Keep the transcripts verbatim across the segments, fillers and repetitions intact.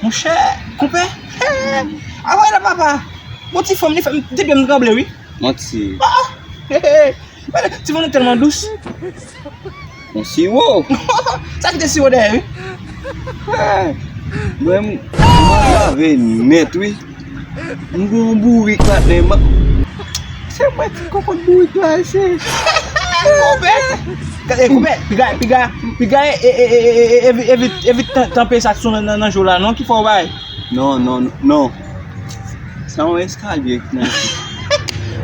Monchè, konpè, a wè la papa. Bon ti fanm li fè m, depi m tranble wi. Manti. Ah, ah. Gade, ti fanm nan tèlman dous. Yon siwo. Sa ki te siwo dèyè wi. Mwen m, mwen lave nèt wi. M gon bourik patnè m. Se mwen ki konprann bourik la se. Konpè. Gade konpè, piga piga piga evit evit tanpe sa k sou nan nan jou la non ki fè w bay. Non non non. Sa yon eskalye ki nan.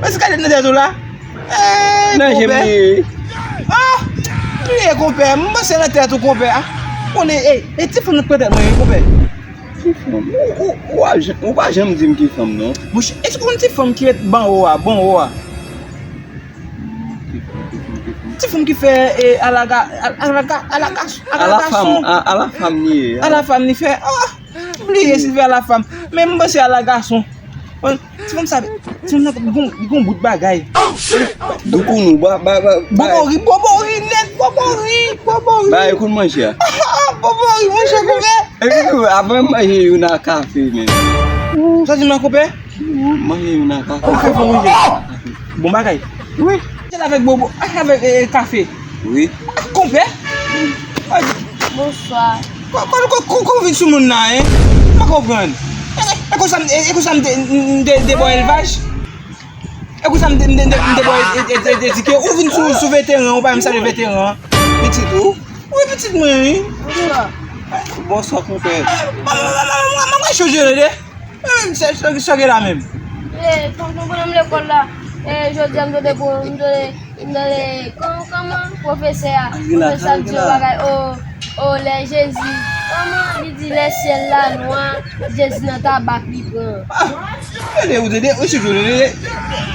Eskalye nan tèt ou la. Nan je m li. Ah! Li ye konpè, m panse nan tèt ou konpè. Ah! Konnen e ti fanm nan pran tèt mwen wi konpè. Ki fanm? Ou ou ou pa janm di m ki fanm non. Monchè, èske ou konn ti fanm ki ret ban ou a, ban ou a? Ti fanm ki fè e alaga alaga alaga alaga son. Ala fanm li ye. Ala fanm li fè. Ah! M bliye si l fè ala fanm. Men m panse ala gason. Ti fanm sa, ti fanm nan gon gon bout bagay. Doukounou ba ba ba. Bobori, bobori nèt, bobori, bobori. Ba e konn manje a. Bobori monchè konpè. Epi tou avan m manje youn a kafe men. Sa di m nan konpè? Manje youn a kafe. Kafe monchè. Bon bagay. Wi. Jèl avèk bobo, avèk kafe. Wi. Konpè. Bonswa. Kòman ou vin sou moun nan en? M pa konprann. E konsa m te bò elvaj. E konsa m te bò edike. Ou vin sou veteran, ou pa menm salye veteran. Pitit ou? Wi pitit mwen wi. Bonswa. Bonswa konpè. Mwen mwen chanje lè de. Mwen menm se sa gen la menm. Tonton bonòm lekòl la. Jodi a m tande pou m tande M tande kòman pwofesè a, pwofesè a di yon bagay o o lè Jezi, kòman li di lè syèl la nwa, Jezi nan tabak li pran. Tande ou tande ou sivou tande.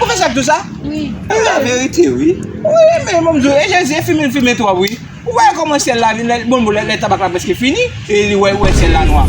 Pwofesè k di w sa? Wi. E la verite wi. Wi men mwen m di w e Jezi e fimen l fimen twòp wi. Ou wè kòman syèl la vin lè bon bon lè tabak la prèske fini e li wè wè syèl la nwa.